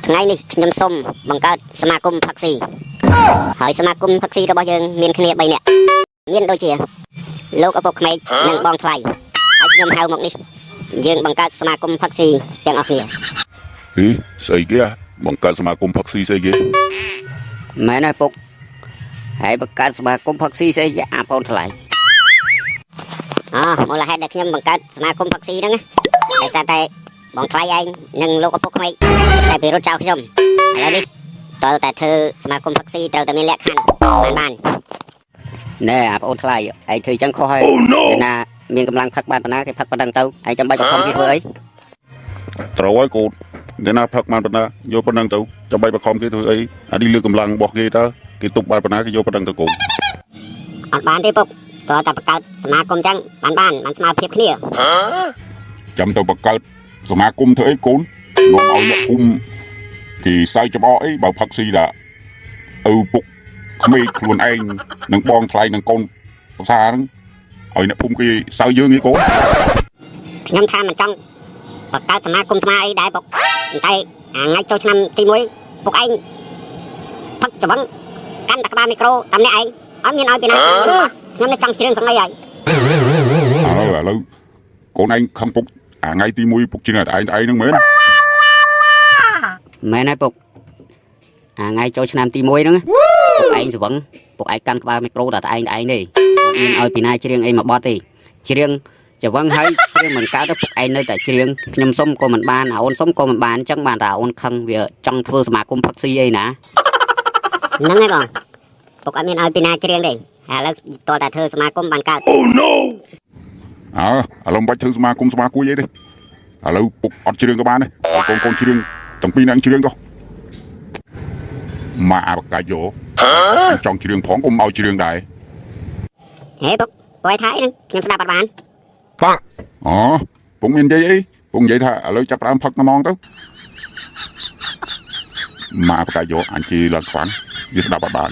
ថ្ងៃនេះខ្ញុំសូមបង្កើតសមាគមផឹកស៊ីហើយសមាគមផឹកស៊ីរបស់យើងមានគ្នា3នាក់មានដូចជាលោកឪពុកក្មេកនិងបងថ្លៃហើយខ្ញុំហៅមកនេះយើងបង្កើតសមាគមផឹកស៊ីទាំងអស់គ្នា ហីស្អីគេអាបង្កើតសមាគមផឹកស៊ីស្អីគេ មែនហើយពុកហើយបង្កើតសមាគមផឹកស៊ីស្អីគេអាបងថ្លៃ អមូលហេតុដែលខ្ញុំបង្កើតសមាគមផឹកស៊ីហ្នឹងណាដោយសារតែបងថ្លៃឯងនិងលោកឪពុកក្មេកតែពីរត់ចោលខ្ញុំឥឡូវនេះតើតែធ្វើសមាគមផឹកស៊ីត្រូវតែមានលក្ខខណ្ឌបានបាន ណែអាបងថ្លៃឯងធ្វើចឹងខុសហើយតែណាមានកម្លាំងផឹកបានប៉ុណ្ណាគេផឹកប៉ុណ្ណឹងទៅឯងចាំបាច់បង្ខំគេធ្វើអី ត្រូវហើយកូនតែណាផឹកបានប៉ុណ្ណាយកប៉ុណ្ណឹងទៅចាំបាច់បខំគេធ្វើអីអានេះលើកកម្លាំងរបស់គេតើគេទប់បានប៉ុណ្ណាគេយកប៉ុណ្ណឹងទៅកូន អត់បានទេពុកតើតែបង្កើតសមាគមចឹងបានបានបានស្មើភាពគ្នា ចាំទៅបង្កើតសមាគមធ្វើអីកូននាំឲ្យអ្នកភូមិគេសើចច្បអអីបើផឹកស៊ីតាឪពុកក្មេកខ្លួនឯងនឹងបងថ្លៃនឹងកូនប្រសាហ្នឹងឲ្យអ្នកភូមិគេសើចយើងឯងកូន ខ្ញុំថាមិនចង់បង្កើតសមាគមស្មាអីដែរពុកតែអាថ្ងៃចូលឆ្នាំទី1ពុកឯងផឹកច្បឹងកាន់តែក្បាលមីក្រូតាមអ្នកឯងអត់មានឲ្យពីណាខ្ញុំនេះចង់ជ្រឿងសង្អីហើយ អើឥឡូវកូនឯងខឹងពុកអាថ្ងៃទី1ពុកជាអ្នកឯងឯងហ្នឹងមែន មែនហើយពុកអាថ្ងៃចូលឆ្នាំទី1ហ្នឹងពុកឯងស្វឹងពុកឯងកាន់ក្បាលមីក្រូតែឯងឯងទេអត់មានឲ្យពីណាច្រៀងអីមកបត់ទេច្រៀងច្វឹងហើយច្រៀងមិនកើតទេពុកឯងនៅតែច្រៀងខ្ញុំសុំក៏មិនបានអាអូនសុំក៏មិនបានអញ្ចឹងបានតែអាអូនខឹងវាចង់ធ្វើសមាគមផឹកស៊ីអីណា ហ្នឹងហើយបងពុកអត់មានឲ្យពីណាច្រៀងទេឥឡូវតើតែធ្វើសមាគមបានកើត អើឥឡូវមិនបាច់ធ្វើសមាគមសមាគួយអីទេឥឡូវពុកអត់ច្រៀងក៏បានដែរឲ្យកូនកូនច្រៀងទាំងពីរនាក់ច្រៀងទៅម៉ាអាបកាយោចង់ច្រៀងផងកុំឲ្យច្រៀងដែរ ហេពុកពុកឲ្យថាអីហ្នឹងខ្ញុំស្ដាប់អត់បាន អូពុកមាននិយាយអីពុកនិយាយថាឥឡូវចាប់ផ្ដើមផឹកមួយម៉ោងទៅម៉ាអាបកាយោអញជិះឡើងខ្វាន់វាស្ដាប់អត់បាន